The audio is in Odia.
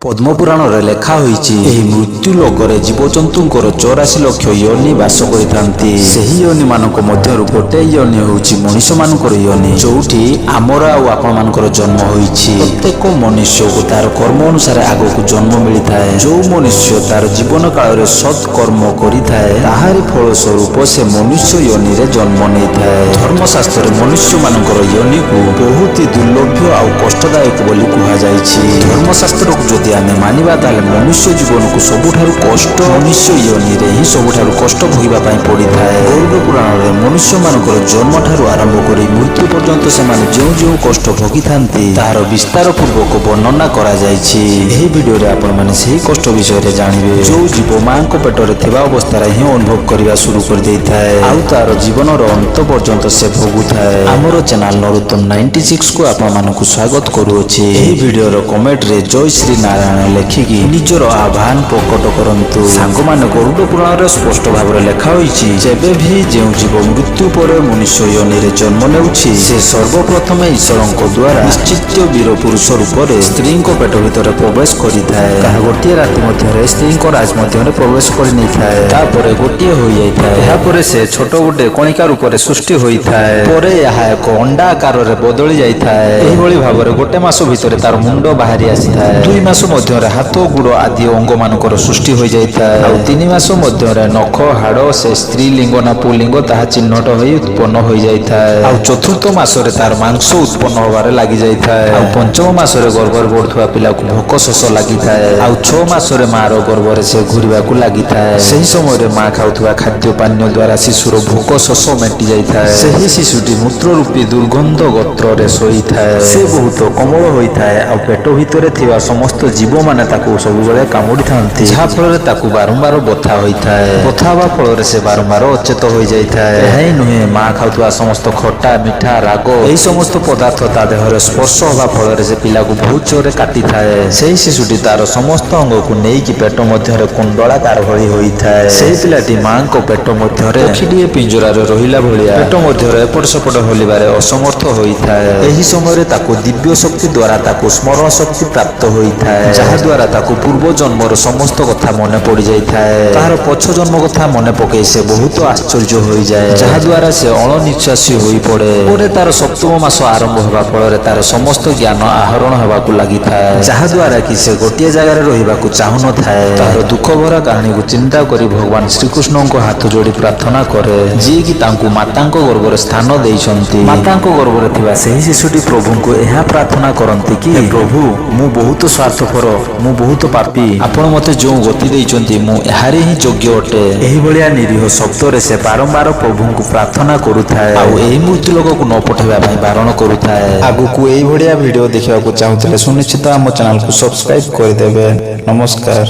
ପଦ୍ମପୁରାଣରେ ଲେଖା ହୋଇଛି, ଏହି ମୃତ୍ୟୁ ଲୋକରେ ଜୀବଜନ୍ତୁଙ୍କର 84 ଲକ୍ଷ ୟୋନି ବାସ କରିଥାନ୍ତି। ସେହି ୟୋନି ମାନଙ୍କ ମଧ୍ୟରୁ ଗୋଟେ ୟୋନି ହେଉଛି ମଣିଷମାନଙ୍କର ୟୋନି, ଯୋଉଠି ଆମର ଆଉ ଆପଣମାନଙ୍କର ଜନ୍ମ ହୋଇଛି। ପ୍ରତ୍ୟେକ ମନୁଷ୍ୟକୁ ତାର କର୍ମ ଅନୁସାରେ ଆଗକୁ ଜନ୍ମ ମିଳିଥାଏ। ଯୋଉ ମନୁଷ୍ୟ ତାର ଜୀବନ କାଳରେ ସତ୍ କର୍ମ କରିଥାଏ, ତାହାରି ଫଳ ସ୍ୱରୂପ ସେ ମନୁଷ୍ୟ ୟୋନିରେ ଜନ୍ମ ନେଇଥାଏ। ଧର୍ମଶାସ୍ତ୍ରରେ ମନୁଷ୍ୟମାନଙ୍କର ୟୋନିକୁ ବହୁତ ଦୁର୍ଲଭ୍ୟ ଆଉ କଷ୍ଟଦାୟକ ବୋଲି କୁହାଯାଇଛି। ଧର୍ମଶାସ୍ତ୍ରକୁ ଯଦି ଆମେ ମାନିବା, ତାହେଲେ ମନୁଷ୍ୟ ଜୀବନକୁ ସବୁଠାରୁ କଷ୍ଟ ମନୁଷ୍ୟ ୟୋନିରେ ହିଁ ସବୁଠାରୁ କଷ୍ଟ ଭୋଗିବା ପାଇଁ ପଡ଼ିଥାଏ। ଗରୁଡ଼ ପୁରାଣରେ ମନୁଷ୍ୟମାନଙ୍କର ଜନ୍ମ ଠାରୁ ଆରମ୍ଭ କରି ମୃତ୍ୟୁ ପର୍ଯ୍ୟନ୍ତ ସେମାନେ ଯେଉଁ ଯେଉଁ କଷ୍ଟ ଭୋଗିଥାନ୍ତି, ତାହାର ବିସ୍ତାର ପୂର୍ବକ ବର୍ଣ୍ଣନା କରାଯାଇଛି। ଏହି ଭିଡ଼ିଓରେ ଆପଣମାନେ ସେହି କଷ୍ଟ ବିଷୟରେ ଜାଣିବେ, ଯୋଉ ଜୀବ ମାଙ୍କ ପେଟରେ ଥିବା ଅବସ୍ଥାରେ ହିଁ ଅନୁଭବ କରିବା ଶୁରୁ କରିଦେଇଥାଏ ଆଉ ତାର ଜୀବନର ଅନ୍ତ ପର୍ଯ୍ୟନ୍ତ ସେ ଭୋଗୁଥାଏ। ଆମର ଚ୍ୟାନେଲ ନରୋତ୍ତମ 96 କୁ ଆପଣମାନଙ୍କୁ ସ୍ୱାଗତ କରୁଅଛି। ଏହି ଭିଡ଼ିଓର କମେଣ୍ଟରେ ଜୟ ଶ୍ରୀ ନାରାୟଣ ଲେଖିକି ନିଜର ଆହ୍ୱାନ ପ୍ରକଟ କରନ୍ତୁ। ସାଙ୍ଗମାନେ, ଗରୁଡ଼ ପୁରାଣରେ ସ୍ପଷ୍ଟ ଭାବରେ ଲେଖା ହୋଇଛି, ଯେବେ ବି ଯେଉଁ ଜୀବ ମୃତ୍ୟୁ ପରେ ମନୁଷ୍ୟ ୟୋନିରେ ଜନ୍ମ ନେଉଛି, ସେ ସର୍ବପ୍ରଥମେ ଈଶ୍ୱରଙ୍କ ଦ୍ୱାରା ନିଶ୍ଚିତ ବୀର ପୁରୁଷ ରୂପରେ ସ୍ତ୍ରୀଙ୍କ ପେଟ ଭିତରେ ପ୍ରବେଶ କରିଥାଏ। ତାହା ଗୋଟିଏ ରାତି ମଧ୍ୟରେ ସ୍ତ୍ରୀଙ୍କ ରାଜ ମଧ୍ୟରେ ପ୍ରବେଶ କରି ନେଇଥାଏ। ତାପରେ ଗୋଟିଏ ହୋଇଯାଇଥାଏ। ଏହାପରେ ସେ ଛୋଟ ଗୋଟେ କଣିକା ରୂପରେ ସୃଷ୍ଟି ହୋଇଥାଏ। ପରେ ଏହା ଏକ ଅଣ୍ଡା ଆକାରରେ ବଦଳି ଯାଇଥାଏ। ଏହିଭଳି ଭାବରେ ଗୋଟେ ମାସ ଭିତରେ ତାର ମୁଣ୍ଡ ବାହାରି ଆସିଥାଏ। 2 ମାସ ମଧ୍ୟରେ ହାତ, ଗୋଡ଼ ଆଦି ଅଙ୍ଗ ମାନଙ୍କର ସୃଷ୍ଟି ହୋଇଯାଇଥାଏ। ଆଉ 3 ମାସ ମଧ୍ୟରେ ନଖ, ହାଡ଼, ସେ ସ୍ତ୍ରୀ ଲିଙ୍ଗ ନା ପୁଲିଙ୍ଗ ତାହା ଚିହ୍ନଟ ହୋଇ ଉତ୍ପନ୍ନ ହୋଇଯାଇଥାଏ। ଆଉ ଚତୁର୍ଥ ମାସରେ ତାର ମାଂସ ଉତ୍ପନ୍ନ ହବାରେ ଲାଗି ଯାଇଥାଏ। ଆଉ ପଞ୍ଚମ ମାସରେ ଗର୍ଭରେ ବଢୁଥିବା ପିଲାକୁ ଭୋକ ଶୋଷ ଲାଗିଥାଏ। ଆଉ 6 ମାସରେ ମାର ଗର୍ଭରେ ସେ ଘୁରିବାକୁ ଲାଗିଥାଏ। ସେହି ସମୟରେ ମା ଖାଉଥିବା ଖାଦ୍ୟ ପାନୀୟ ଦ୍ୱାରା ଶିଶୁର ଭୋକ ଶୋଷ ମେଣ୍ଟି ଯାଇଥାଏ। ସେହି ଶିଶୁଟି ମୂତ୍ର ରୂପୀ ଦୁର୍ଗନ୍ଧ ଗର୍ତ୍ତରେ ଶୋଇଥାଏ। ସେ ବହୁତ କୋମଳ ହୋଇଥାଏ ଆଉ ପେଟ ଭିତରେ ଥିବା ସମସ୍ତ ଜୀବମାନେ ତାକୁ ସବୁବେଳେ କାମୁଡ଼ିଥାନ୍ତି, ଯାହା ଫଳରେ ତାକୁ ବାରମ୍ବାର ବଥା ହୋଇଥାଏ। ବଥା ହେବା ଫଳରେ ସେ ବାରମ୍ବାର ଅଚେତ ହୋଇଯାଇଥାଏ। ଏହା ହିଁ ନୁହେଁ, ମା ଖାଉଥିବା ସମସ୍ତ ଖଟା, ମିଠା, ରାଗ ଏହି ସମସ୍ତ ପଦାର୍ଥ ତା ଦେହରେ ସ୍ପର୍ଶ ହେବା ଫଳରେ ସେ ପିଲାକୁ ବହୁତ ଜୋରରେ କାଟିଥାଏ। ସେହି ଶିଶୁଟି ତାର ସମସ୍ତ ଅଙ୍ଗକୁ ନେଇକି ପେଟ ମଧ୍ୟରେ କୁଣ୍ଡଳାକାର ଭଳି ହୋଇଥାଏ। ସେହି ପିଲାଟି ମାଙ୍କ ପେଟ ମଧ୍ୟରେ ପକ୍ଷୀଟିଏ ପିଞ୍ଜରାରେ ରହିଲା ଭଳିଆ ପେଟ ମଧ୍ୟରେ ଏପଟ ସେପଟ ହଲିବାରେ ଅସମର୍ଥ ହୋଇଥାଏ। ଏହି ସମୟରେ ତାକୁ ଦିବ୍ୟ ଶକ୍ତି ଦ୍ୱାରା ତାକୁ ସ୍ମରଣ ଶକ୍ତି ପ୍ରାପ୍ତ ହୋଇଥାଏ, ଯାହା ଦ୍ୱାରା ତାକୁ ପୂର୍ବ ଜନ୍ମର ସମସ୍ତ କଥା ମନେ ପଡ଼ିଯାଇଥାଏ। ତାହାର ପଛ ଜନ୍ମ କଥା ମନେ ପକେଇ ସେ ବହୁତ ଆଶ୍ଚର୍ଯ୍ୟ ହୋଇଯାଏ, ଯାହା ଦ୍ୱାରା ସେ ଅଣନିଶ୍ୱାସୀ ହୋଇପଡ଼େ। ପରେ ତାର ସପ୍ତମ ମାସ ଆରମ୍ଭ ହେବା ଫଳରେ ତାର ସମସ୍ତ ଜ୍ଞାନ ଆହରଣ ହେବାକୁ ଲାଗିଥାଏ, ଯାହା ଦ୍ୱାରା କି ସେ ଗୋଟିଏ ଜାଗାରେ ରହିବାକୁ ଚାହୁଁନଥାଏ। ତାହାର ଦୁଃଖ ଭରା କାହାଣୀକୁ ଚିନ୍ତା କରି ଭଗବାନ ଶ୍ରୀକୃଷ୍ଣଙ୍କ ହାତ ଯୋଡ଼ି ପ୍ରାର୍ଥନା କରେ, ଯିଏକି ତାଙ୍କୁ ମାତାଙ୍କ ଗର୍ଭରେ ସ୍ଥାନ ଦେଇଛନ୍ତି। ମାତାଙ୍କ ଗର୍ଭରେ ଥିବା ସେହି ଶିଶୁଟି ପ୍ରଭୁଙ୍କୁ ଏହା ପ୍ରାର୍ଥନା କରନ୍ତି କି, "ହେ ପ୍ରଭୁ, ମୁଁ ବହୁତ ସ୍ୱାର୍ଥପର, ମୁଁ ବହୁତ ପାପୀ। ଆପଣ ମତେ ଯେଉଁ ଗତି ଦେଇଛନ୍ତି, ମୁଁ ଏହାରି ହିଁ ଯୋଗ୍ୟ ଅଟେ।" ଏହିଭଳିଆ ନିରୀହ ଶବ୍ଦରେ ସେ ବାରମ୍ବାର ପ୍ରଭୁଙ୍କୁ ପ୍ରାର୍ଥନା କରୁଥାଏ ଆଉ ଏହି ମୃତ୍ୟୁ ଲୋକକୁ ନ ପଠାଇବା ପାଇଁ ବାରଣ କରୁଥାଏ। ଆଗକୁ ଏଇଭଳିଆ ଭିଡ଼ିଓ ଦେଖିବାକୁ ଚାହୁଁଥିଲେ ସୁନିଶ୍ଚିତ ଆମ ଚ୍ୟାନେଲକୁ ସବସ୍କ୍ରାଇବ କରିଦେବେ। ନମସ୍କାର।